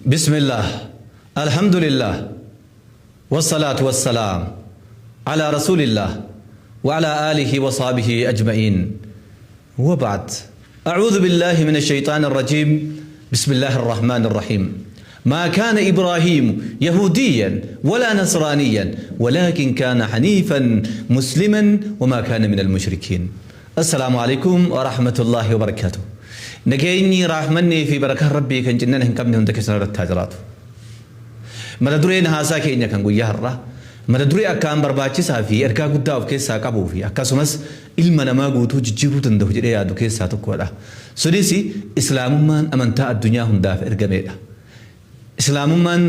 بسم الله، الحمد لله، والصلاة والسلام على رسول الله وعلى آله وصحبه أجمعين، وبعد، أعوذ بالله من الشيطان الرجيم، بسم الله الرحمن الرحيم. ما كان إبراهيم يهوديا ولا نصرانيا ولكن كان حنيفا مسلما وما كان من المشركين. السلام عليكم ورحمة الله وبركاته. Nageenyi, rahmannii fi barakaan Rabbii kan cinnan hin qabne hunda keessan irratti haa jiraatu. Mata dureen haasaa keenya kan guyyaa har'aa mata duree akkaan barbaachisaa fi ergaa guddaa of keessaa qabuu fi akkasumas ilma namaa guutuu jijjiiruu danda'u jedhee yaadu keessaa tokkodha. Sunis Islaamummaan amantaa addunyaa hundaaf ergamedha. Islaamummaan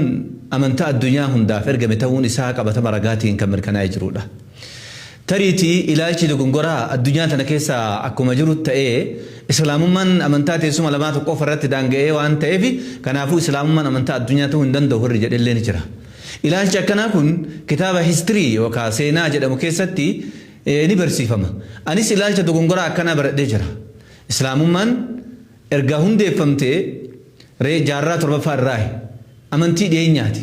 amantaa addunyaa hundaaf ergame ta'uun isaa qabatama ragaatiin kan mirkanaa'ee jirudha. Tariitii ilaalchi dogongoraa addunyaa tana keessa akkuma jiru ta'ee, Islaamummaan amantaa teessuma lamaa tokko qofa irratti daanga'ee waan ta'eef, kanaafuu Islaamummaan amantaa addunyaa ta'uu hin danda'u warri jedhellee ni jira. Ilaalchi akkanaa kun kitaaba history yookaan seenaa jedhamu keessatti ni barsiifama. Anis ilaalcha dogongoraa akkanaa baradhee jira. Islaamummaan erga hundeeffamtee ree jaarraa torbaffaa irraa amantii dhiyeenyaati.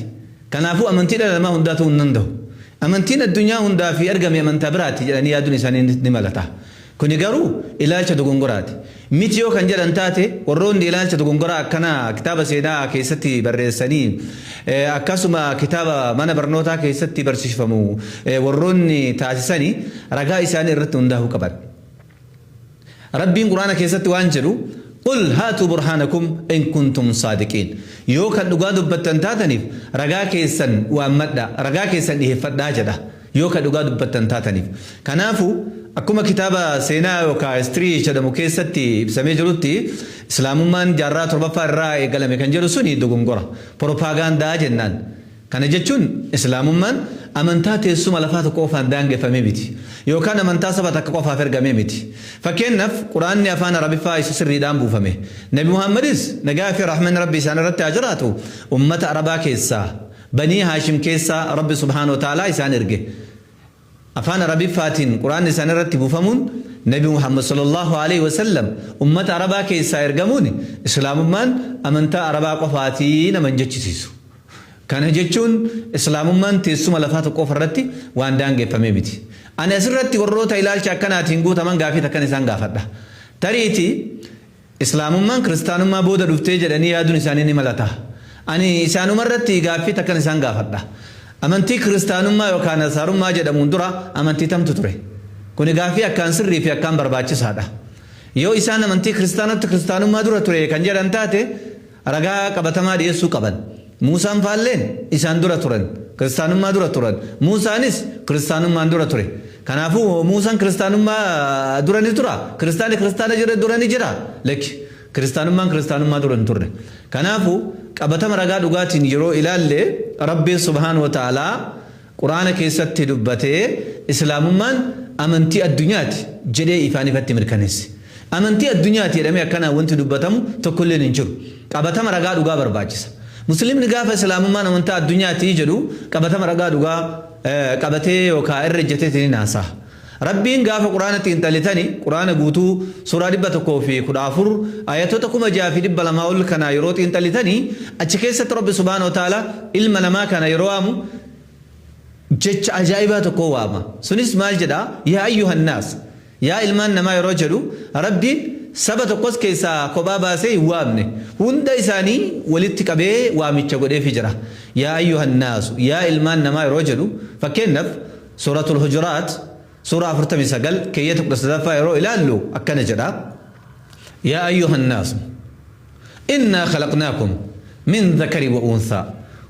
Kanaafuu amantii dhala namaa hundaa ta'uu hin danda'u. Amantiin addunyaa hundaa fi ergame amantaa biraati jedhanii yaaduun isaanii ni malata. Kuni garuu ilaalcha dogongoraati. Miti yoo kan jedhan taate, warroonni ilaalcha dogongoraa akkanaa kitaaba seenaa keessatti barreessanii, akkasuma kitaaba mana barnootaa keessatti barsiifamu warroonni taasisanii, ragaa isaanii irratti hundaa'uu qaban. Rabbiin Quraana keessatti waan jedhu: قل هاتوا برهانكم إن كنتم صادقين. Yoo kan dhugaa dubbattan taataniif ragaa keessan waammadha, ragaa keessan dhiheeffadhaa jedha, yoo kan dhugaa dubbattan taataniif. Kanaafuu akkuma kitaaba seenaa yookaan history jedhamu keessatti ibsamee jirutti, Islaamummaan jaarraa torbaffaa irraa eegalame kan jedhu suni dogongora. Propagaandaa jennaan. Kana jechuun Islaamummaan amantaa teessuma lafaa tokko qofaan daangeffamee miti. Yookaan amantaa saba takka qofaaf ergamee miti. Fakkeenyaaf, Quraanni afaan Arabiffaa isa sirriidhaan buufame. Nabi Muhammadis, nagaa fi rahmanni Rabbi isaan irratti haa jiraatu, ummata Arabaa keessaa, Banii Haashim keessaa Rabbi سبحانه وتعالى isaan erge. Afaan Arabiffaatiin Quraanni isaan irratti buufamuun, Nabi Muhammad صلى الله عليه وسلم ummata Arabaa keessaa ergamuun, Islaamummaan amantaa Arabaa qofaatii nama hin jechisiisu. Kana jechuun Islaamummaan teessuma lafaa tokko qofa irratti waan daangeffamee miti. Ani asirratti warroota ilaalcha akkanaatiin guutaman gaafii takkan isaan gaafadha. Tariiti Islaamummaan kiristaanummaa booda dhuftee jedhanii yaaduun isaanii ni malata. Ani isaanuma irratti gaaffii takkan isaan gaafadha. Amantii kiristaanummaa yookaan nasaarummaa jedhamuun dura amantii tamtu ture? Kuni gaaffii akkaan sirrii fi akkaan barbaachisaadha. Yoo isaan amantii kiristaanatti kiristaanummaa dura ture kan jedhan taate, ragaa qabatamaa dhiyeessuu qaban. Muusaan faalleen isaan dura turan. Kiristaanummaa dura turan. Muusaanis kiristaanummaan dura ture. Kanaafuu Muusaan kiristaanummaa dura ni tura. Kiristaanni kiristaana jira dura ni jira. Lakki, kiristaanummaan kiristaanummaa dura hin turre. Kanaafuu qabatama ragaa dhugaatiin yeroo ilaalle, Rabbiin سبحانه وتعالى Quraana keessatti dubbatee Islaamummaan amantii addunyaati jedhee ifaan ifatti mirkaneesse. Amantii addunyaati jedhamee akkanaan wanti dubbatamu tokkolleen hin jiru. Qabatama ragaa dhugaa barbaachisa. Musliimni gaafa Islaamummaan amantaa addunyaati jedhu qabatama ragaa dhugaa qabatee yookaan irra ejjateetiin ni haasa'a. Rabbiin gaafa Quraana xiinxalitani, Quraana guutuu suuraa 114 ayatoota 6200 ol kana yeroo xiinxalitani, achi keessatti Rabbi سبحانه وتعالى ilma namaa kana yeroo waamu jecha ajaa'ibaa tokko waama. Sunis maal jedhaa? يا أيها الناس, yaa ilmaan namaa yeroo jedhu, Rabbiin saba tokkos keessaa kophaa baasee hin waamne. Hunda isaanii walitti qabee waamicha godheefi jira. يا أيها الناس, yaa ilmaan namaa yeroo jedhu, fakkeenyaaf Suuratul Hujuraat suuraa 49 keeyyata 13ffaa yeroo ilaallu akkana jedha: يا أيها الناس إنا خلقناكم من ذكر وأنثى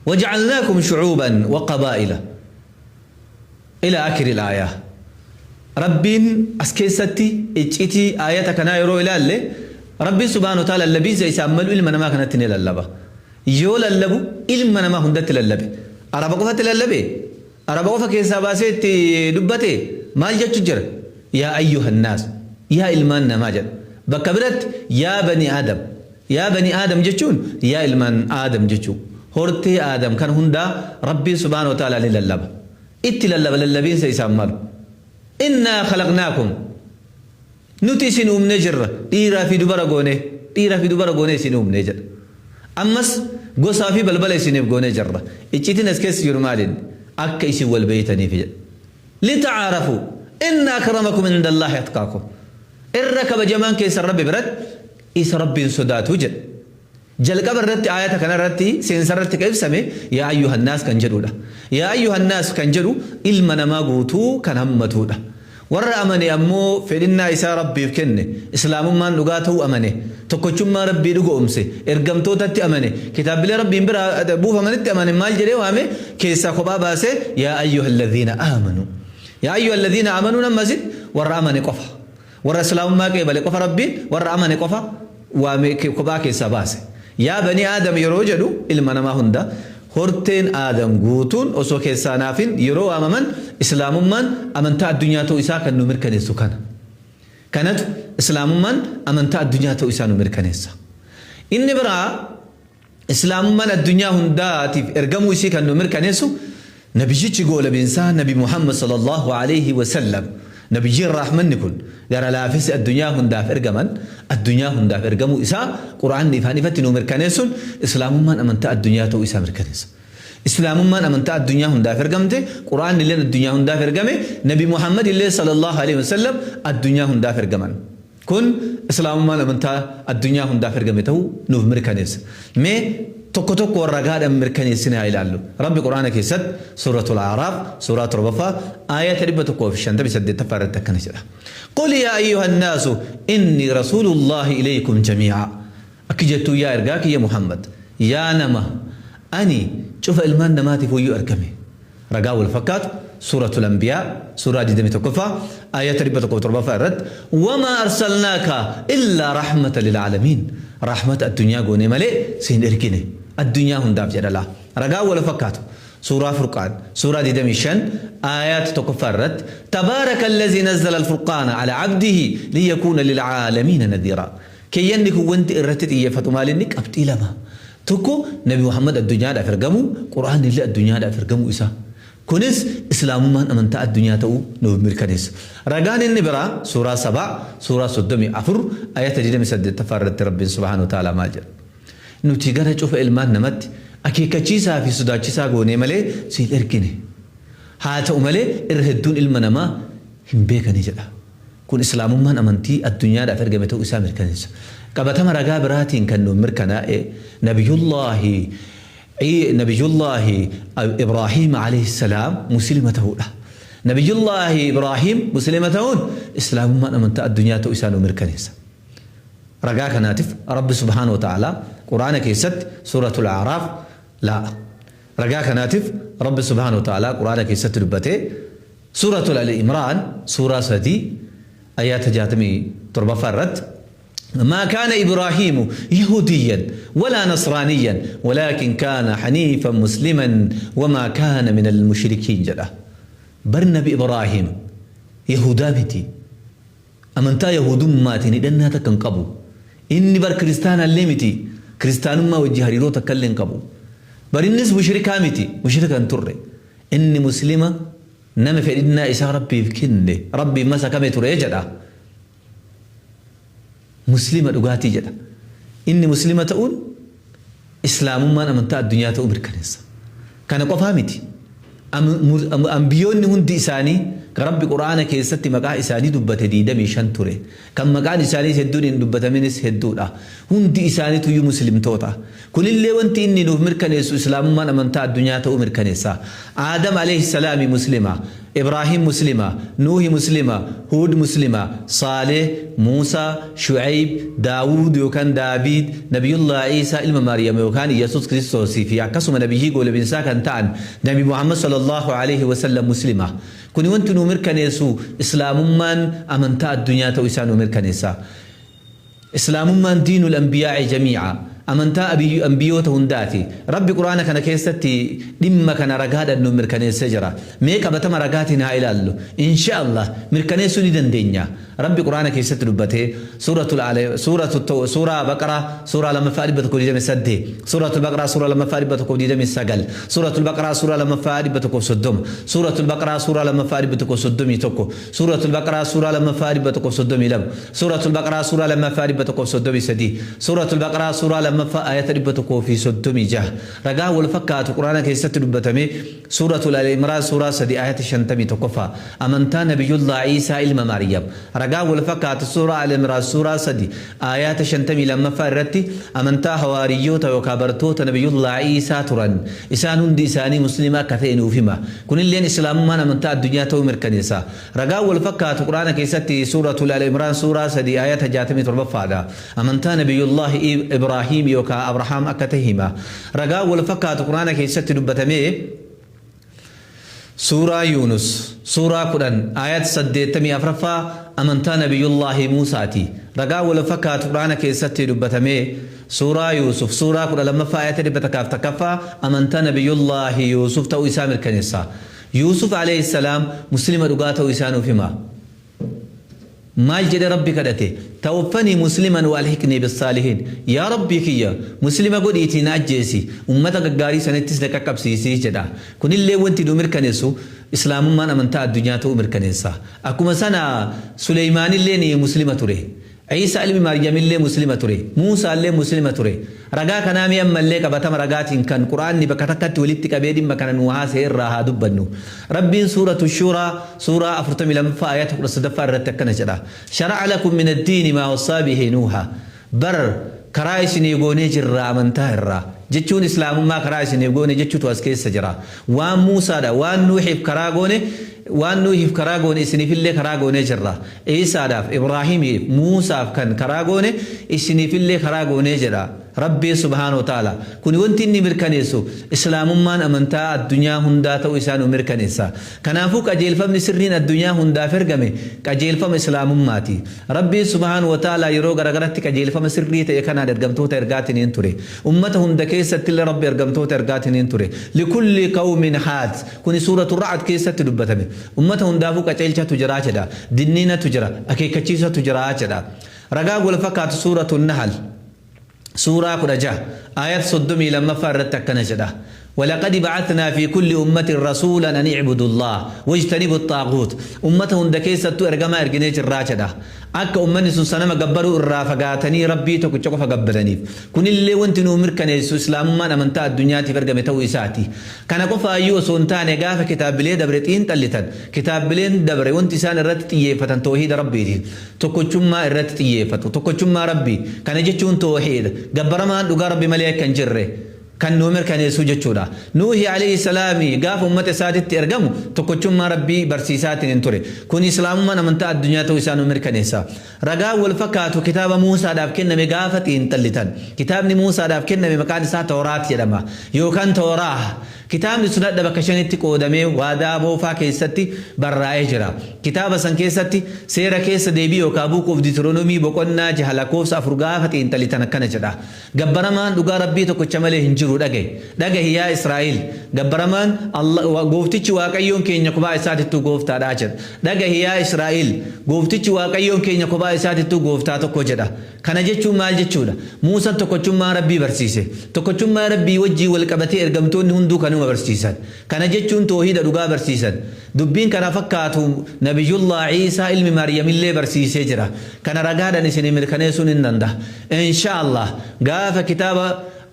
وجعلناكم شعوبا وقبائل إلى آخر الآية. Rabbiin as keessatti iccitii aayata kanaa yeroo ilaalle, Rabbiin سبحانه وتعالى lallabiinsa isaan malu ilma namaa kanatti ni lallaba. Yoo lallabu ilma namaa hundatti lallabe. Araba qofatti lallabe? Araba qofa keessaa baasee itti dubbate? Maal jechu jira? يا أيها الناس, yaa ilmaan namaa jedha. Bakka biratti يا بني آدم. يا بني آدم jechuun yaa ilmaan Aadam jechuu. Hortee Aadam kan hundaa Rabbiin سبحانه وتعالى ni lallaba. Itti lallaba lallabiinsa isaan malu. إنا خلقناكم, nuti isin uumne jirra, dhiiraa fi dubara goone, dhiiraa fi dubara goone isin uumne jedha. Ammas Gosaa fi balbala isiniif goonee jirra. Icciitiin as keessa jiru maaliin? Akka isin wal beeytaniif jedha. Litacaarafuu inna akramakum inda Allaahi atqaakum. Irra kabajamaan keessan Rabbi biratti isa Rabbiin sodaatu jedha. Jalqaba irratti aayata kana irratti seensa irratti kan ibsame yaa ayyuhannaas kan jedhudha. Yaa ayyuhannaas kan jedhu ilma namaa guutuu kan hammatudha. Warra amane ammoo fedhinnaa isaa Rabbiif kenne, Islaamummaan dhugaa ta'uu amane, tokkochummaa Rabbii dhugo'omse, ergamtootatti amane, kitaabbilee Rabbiin biraa buufamanitti amane maal jedhee waame? Keessaa kophaa baasee yaa ayyuhalladhiina aamanuu. Yaa ayyuhalladhiina aamanuun amma asitti warra amane qofa. Warra Islaamummaa qeebale qofa Rabbiin warra amane qofa waame kophaa keessaa baase. Yaa banii Aadam yeroo jedhu ilma namaa hunda horteen Aadam guutuun osoo keessaa hin hafin yeroo waamaman Islaamummaan amantaa addunyaa ta'uu isaa kan nu mirkaneessu kana. Kanatu Islaamummaan amantaa addunyaa ta'uu isaa nu mirkaneessa. Inni biraa Islaamummaan addunyaa hundaatiif ergamuu isii kan nu mirkaneessu nabiyyichi goolabinsaa Nabi Muhammad sallallahu alaihi wasallam, nabiyyiin rahmanni kun gara laafessi addunyaa hundaaf ergaman, addunyaa hundaaf ergamuu isaa Qur'aanni ifaan ifatti nu mirkaneessuun Islaamummaan amantaa addunyaa ta'uu isaa mirkaneessa. Islaamummaan amantaa addunyaa hundaaf ergamte, Qur'aanni illeen addunyaa hundaaf ergame, Nabi Muhammad illee sallallahu alaihi wasallam addunyaa hundaaf ergaman. Kun Islaamummaan amantaa addunyaa hundaaf ergame ta'uu nuuf mirkaneessa. Mee tokko tokkoon ragaadhaan mirkaneessinee haa ilaallu. Rabbi Qur'aana keessatti Suuratul A'raaf suuraa 7ffaa aayata 158ffaa irratti akkana jedha. Qul yaa ayyuhannaasu innii rasuulullaahi ilaykum jamii'a. Akki jettuu yaa ergaa kiyya Muhammad, yaa nama, ani cufa ilmaan namaatiifuyyuu ergame. Ragaa wal fakkaatu Suuratul Anbiyaa suuraa 21ffaa aayata 107ffaa irratti wamaa arsalnaaka illaa rahmata lil'aalamiin, rahmata addunyaa goonee malee si hin ergine addunyaa hundaaf jedha laa. Ragaa wal fakkaatu Suuraa Furqaan suuraa 25 aayaata 1ffaa irratti tabaaraka allazii nazzala alfurqaana ala abdihi liyakuuna lil'aalamiina nadhiiraa. Keeyyanni kun wanti irratti xiyyeeffatu maal inni? Qabxii lama. Tokko Nabi Muhammad addunyaadhaaf ergamuu, Qur'aanni illee addunyaadhaaf ergamuu isaa. Kunis Islaamummaan amantaa addunyaa ta'uu nuuf mirkaneessa. Ragaan inni biraa suuraa Sabaa suuraa 34 ayata 28ffaa irratti Rabbiin subhaanahu wa ta'aalaa maal jedha? Nuti gara cufa ilmaan namatti akeekkachiisaa fi sodaachisaa goonee malee si hin ergine. Haa ta'u malee irra hedduun ilma namaa hin beekani jedha. Kun Islaamummaan amantii addunyaadhaaf ergame ta'uu isaa mirkaneessa. Qabatama ragaa biraatiin kan nuuf mirkanaa'e Nabiyullaahi Nabiyullaahi Ibraahiim alayhi salaam Muslima ta'uudha. Nabiyullaahi Ibraahiim Muslima ta'uun Islaamummaan amantaa addunyaa ta'uu isaa nuuf mirkaneessa. Ragaa kanaatiif Rabbi subhaanahu wa ta'aalaa Qur'aana keessatti Suuratul A'raaf laa. Ragaa kanaatiif Rabbi subhaanahu wa ta'aalaa Qur'aana keessatti dubbatee Suuratul Al Imraan suuraa 3 ayaata 67ffaa irratti ما كان إبراهيم يهوديا ولا نصرانيا ولكن كان حنيفا مسلما وما كان من المشركين jedha. Bar Nabi Ibraahim Yahudaa miti. Amantaa Yahudummaatiin hidhannaa takka hin qabu. Inni bar kiristaanallee miti. Kiristaanummaa wajji hariiroo takkallee hin qabu. Bar innis mushrikaa miti. Mushrika hin turre. Inni muslima nama fedhinnaa isaa Rabbiif kenne, Rabbiin masakame ture jedha. Muslima dhugaatii jedha. Inni muslima ta'uun Islaamummaan amantaa addunyaa ta'uu mirkaneessa. Kana qofaa miti. Anbiyoonni hundi isaanii kan Rabbi Qur'aana keessatti maqaa isaanii dubbate 25 ture. Kan maqaan isaaniis hedduun hin dubbataminis hedduudha. Hundi isaaniituyyuu muslimtoota. Kunillee wanti inni nuuf mirkaneessu Islaamummaan amantaa addunyaa ta'uu mirkaneessa. Aadam aleyh salaami muslima, Ibraahim muslima, Nuuhi muslima, Huud muslima, Saalih, Muusaa, Shu'ayb, Daawuud yookaan Daaviid, Nabiyullaah Iisaa ilma Maryam yookaan Iyyasuus Kiristoos fi akkasuma nabiyyii goolabinsaa kan ta'an Nabi Muhammad sallallahu aleyhi wasallam muslima. Kuni wanti nuu mirkaneessu Islaamummaan amantaa addunyaa ta'uu isaa nuu mirkaneessa. Islaamummaan diinul anbiyaa'i jamii'a, amantaa anbiyoota hundaati. Rabbi Qur'aana kana keessatti dhimma kana ragaadhaan nuuf mirkaneessee jira. Mee qabatama ragaatiin haa ilaallu. Insha Allah mirkaneessuu ni dandeenya. Rabbi Qur'aana keessatti dubbatee suuratul suuratu suuraa Baqaraa suuraa 2ffaa 128, suuratul Baqaraa suuraa 2ffaa 129, suuratul Baqaraa suuraa 2ffaa 130, suuratul Baqaraa suuraa 2ffaa 131, suuratul Baqaraa suuraa 2ffaa 132, Suuratul Baqaraa suuraa 2ffaa 133, Suuratul Baqaraa suuraa 2ffaa 2ffaa aayata 136. Ragaa wal fakkaatu Qur'aana keessatti dubbatame Suuratul Al Imraan suuraa 3 aayata 51ffaa. Amantaa Nabiyyullaah Iisaa ilma Maryam. Ragaa wal fakkaatu Suuraa Al Imraan suuraa 3 aayaata 52ffaa irratti amantaa hawaariyyoota yookaa bartoota Nabiyyullaah Iisaa turan. Isaan hundi isaanii Muslima akka ta'e nuuf hima. Kunilleen Islaamummaan amantaa addunyaa ta'uu mirkaneessa. Ragaan wal fakkaatu Qur'aana keessatti Suuratul Al Imraan suuraa 3 aayata 67ffaadha. Amantaa Nabiyyullaah Ibraahiim yookaa Abrahaam akka ta'e hima. Ragaan wal fakkaatu Qur'aana keessatti dubbatamee Suuraa Yuunus suuraa 10 aayat 84ffaa amantaa Nabiyyullaahi Muusaati. Ragaan wal fakkaatu Qur'aana keessatti dubbatamee Suuraa Yuusuf suuraa 12ffaa aayata 101ffaa amantaa Nabiyyullaahi Yuusuf ta'uu isaa mirkaneessa. Yuusuf aleyh salaam muslima dhugaa ta'uu isaa nuuf hima. Maal jedhe Rabbi kadhate? Tawaffanii musliman wa alhiqnii bissaalihiin. Yaa Rabbii kiyya! Muslima godhiitii na ajjeesi, ummata gaggaarii sanittis na qaqqabsiisi jedha. Kunillee wanti nu mirkaneessu Islaamummaan amantaa addunyaa ta'uu mirkaneessa. Akkuma sana Suleymaanilleen muslima ture. Iisaa ilmi Maaryamillee Muslima ture. Muusaallee Muslima ture. Ragaa kanaa mee ammallee qabatama ragaatiin kan Qur'aanni bakka takkatti walitti qabee dhimma kana nuu haasaye irraa haa dubbannu. Rabbiin Suuratu Shuuraa suuraa 42ffaa aayata 13ffaa irratti akkana jedha. Shara'a lakum mina addiini maa wassaa bihi Nuuha. Bar karaa isinii goonee jirra amantaa irraa. Jechuun Islaamummaa karaa isiniif goone jechuutu as keessa jira. Waan Muusaadha, waan Nuuhiif karaa goone, waan Nuuhiif karaa goone isiniifillee karaa goonee jirra. Iisaadhaaf, Ibraahimiif, Muusaaf kan karaa goone isiniifillee karaa goonee jedha. Rabbii subhaanahu wa ta'aalaa. Kuni wanti inni mirkaneessu Islaamummaan amantaa addunyaa hundaa ta'uu isaa nuu mirkaneessa. Kanaafuu qajeelfamni sirriin addunyaa hundaaf ergame qajeelfama Islaamummaati. Rabbiin subhaanahu wa ta'aalaa yeroo garagaratti qajeelfama sirrii ta'e kanaan ergamtoota ergaatiniin ture. Ummata hunda keessattillee Rabbi ergamtoota ergaatiniin ture. Likulli qawmin haad. Kuni suuratu Ra'd keessatti dubbatame. Ummata hundaafuu qaceelchatu jira jedha. Dinniinatu jira. Akeekkachiisatu jira jedha. Ragaan wal fakkaatu suuratu Nahl suuraa 16 aayat 32ffaa irratti akkana jedha. Walaqad ba'athnaa fi kulli ummatin rasuulan an i'budullaah wajtanibu xaaguut. Ummata hunda keessattuu ergamaa erginee jirraa jedha. Akka ummanni sun sanama gabbaruu irraa fagaatanii Rabbii tokkicha qofa gabbaraniif. Kunillee wanti nuu mirkaneessu Islaamummaan amantaa addunyaatiif ergame ta'uu isaati. Kana qofaayyuu osoo hin taane gaafa kitaabbilee dabre xiinxallitan, kitaabbileen dabre wanti isaan irratti xiyyeeffatan toohiida Rabbiiti. Tokkochummaa irratti xiyyeeffatu. Tokkochummaa Rabbii. Kana jechuun toohiida. Gabbaramaan dhugaa Rabbi malee akka hin jirre. kan nuu mirkaneessuu jechuudha. Nuuhi aleyhi salaami gaafa ummata isaatitti ergamu tokkochummaa Rabbii barsiisaatiin hin ture. Kuni Islaamummaan amantaa addunyaa ta'uu isaa nuu mirkaneessa. Ragaan wal fakkaatu kitaaba Muusaadhaaf kenname gaafa xiinxallitan. Kitaabni Muusaadhaaf kenname maqaan isaa Tawraat jedhama. Yookaan Tooraah. Kitaabni sun hadha bakka shanitti qoodamee waadaa moofaa keessatti barraa'ee jira. Kitaaba san keessatti seera keessa deebii yookaa Book of Deuteronomy boqonnaa jaha lakkoofsa 4 gaafa xiinxallitan akkana jedha. Gabbaramaan dhugaa Rabbii tokkicha malee hin jiru dhaga'i. Dhagahi yaa Israa'iil! Gabbaramaan, Allah, Gooftichi Waaqayyoon keenya kophaa isaatittuu Gooftaadha jedha. Dhagahi yaa Israa'iil! Gooftichi Waaqayyoon keenya kophaa isaatittuu Gooftaa tokko jedha. Kana jechuun maal jechuudha? Muusan tokkochummaa Rabbii barsiise. Tokkochummaa Rabbii wajjiin wal qabatee ergamtoonni hunduu kanuma barsiisan. Kana jechuun toohiida dhugaa barsiisan. Dubbiin kana fakkaatu Nabiyyullaah Iisaa ilmi Maryamillee barsiisee jira. Kana ragaadhan isinii mirkaneessuun hin danda'a. Inshaa Allaah gaafa kitaaba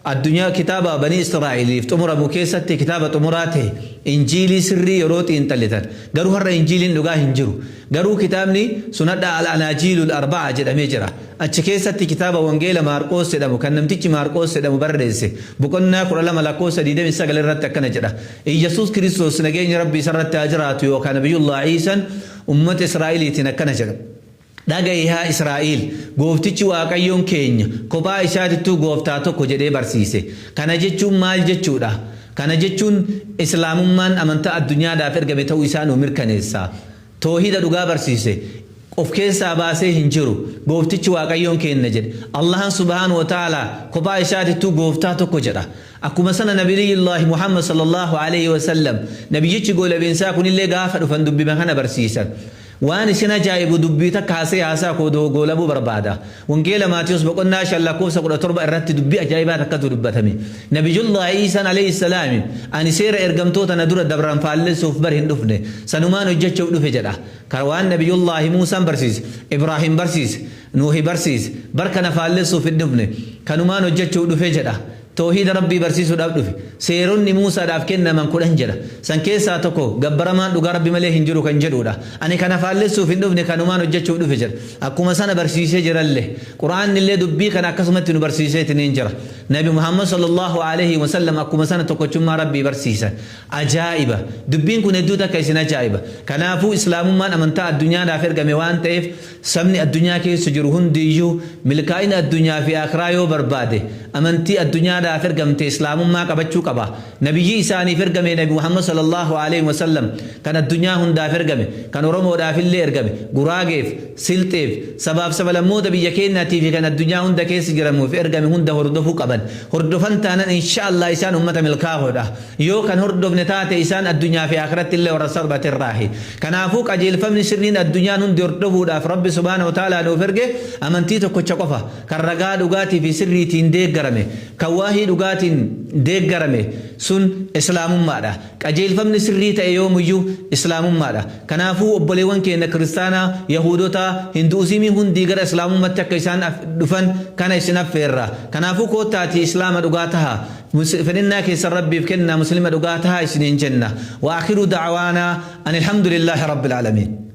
addunyaa kitaaba Banii Israa'iliif xumuramu keessatti kitaaba xumuraa ta'e Injiilii sirrii yeroo xiinxallitan. Garuu har'a Injiiliin dhugaa hin jiru. Garuu kitaabni sun hadha Al-Anaajiilul Arba'a jedhamee jira. Achi keessatti kitaaba Wangeela Maarqoos jedhamu kan namtichi Maarqoos jedhamu barreesse boqonnaa 12 lakkoofsa 29 irratti akkana jedha. Iyyasuus Kiristoos nageenyi Rabbii isarratti haa jiraatu yookaan Nabiyyullaah Iisan ummata Israa'iliitiin akkana jedha. Dhaga'i yaa Israa'iil! Gooftichi Waaqayyoon keenya kophaa isaatittuu Gooftaa tokko jedhee barsiise. Kana jechuun maal jechuu dha? Kana jechuun Islaamummaan amantaa addunyaadhaaf ergame ta'uu isaa nuu mirkaneessa. Toohiida dhugaa barsiise. Of keessaa baasee hin jiru. Gooftichi Waaqayyoon keenna jedhe. Allahaan subhaanahu wa ta'aalaa kophaa isaatittuu Gooftaa tokko jedha. Akkuma sana Nabiyullaahi Muhammad sallallaahu aleyhi wa sallam nabiyyichi goolabiinsaa kunillee gaafa dhufan dubbima kana barsiisan. Waan isin ajaa'ibu dubbii takka haasee haasaa koo goolabuu barbaada. Wangeela Maatiyus boqonnaa 5 lakkoofsa 17 irratti dubbii ajaa'ibaa takkatu dubbatame. Nabiyullahi Iisaan alayhi salaami ani seera ergamtoota na dura dabran faallessuuf bar hin dhufne, sanumaan hojjechuuf dhufe jedha. Ka waan Nabiyullahi Muusaan barsiise, Ibraahim barsiise, Nuuhi barsiise, bar kana faallessuuf hin dhufne, kanumaan hojjechuuf dhufe jedha. Toohiida Rabbii barsiisuudhaaf dhufe. Seeronni Muusaadhaaf kennaman 10 jedha. San keessaa tokko gabbaramaan dhugaa Rabbi malee hin jiru kan jedhuudha. Ani kana faallessuuf hin dhufne, kanumaan hojjechuuf dhufe jedha. Akkuma sana barsiisee jiralle. Qur'aannillee dubbii kana akkasumatti nu barsiiseetiniin jira. Nabi Muhammad sallallaahu aleyhi wa sallam akkuma sana tokkochummaa Rabbii barsiisan. Ajaa'iba! Dubbiin kun hedduu takka isin ajaa'iba. Kanaafuu Islaamummaan amantaa addunyaadhaaf ergame waan ta'eef sabni addunyaa keessa jiru hundiyyuu milkaa'ina addunyaa fi aakhiraa yoo barbaade amantii addunyaadhaaf ergamte Islaamummaa qabachuu qaba. Nabiyyii isaaniif ergame Nabi Muhammad sallallaahu aleyhi wa sallam kan addunyaa hundaaf ergame, kan Oromoodhaafillee ergame, Guraageef, Silxeef, sabaaf sabalammoota biyya keennaatii fi kan addunyaa hunda keessa jiramuuf ergame hunda hordofuu qaban. Hordofan taanan insha Allah isaan ummata milkaahoodha. Yoo kan hordofne taate isaan addunyaa fi aakhiratti illee warra salphate irraahi. Kanaafuu qajeelfamni sirriin addunyaan hundi hordofuudhaaf Rabbi subhaanahu wa ta'aalaa nuuf erge amantii tokkocha qofa, kan ragaa dhugaatii fi sirriitiin deeggarame, kan wahyii dhugaatiin deeggarame sun Islaamummaadha. Qajeelfamni sirrii ta'e yoomiyyuu Islaamummaadha. Kanaafuu obboleewwan keenya Kiristaanaa, Yahuudotaa, Hindu'uzimii hundii gara Islaamummatti akka isaan dhufan kana isin affeerra. Kanaafuu koottaatii Islaama dhugaa tahaa. Fedhinnaa keessan Rabbiif kennaa Muslima dhugaa tahaa isiniin jenna. Wa aakhiru da'waanaa anilhamdulillaahi Rabbil aalamiin.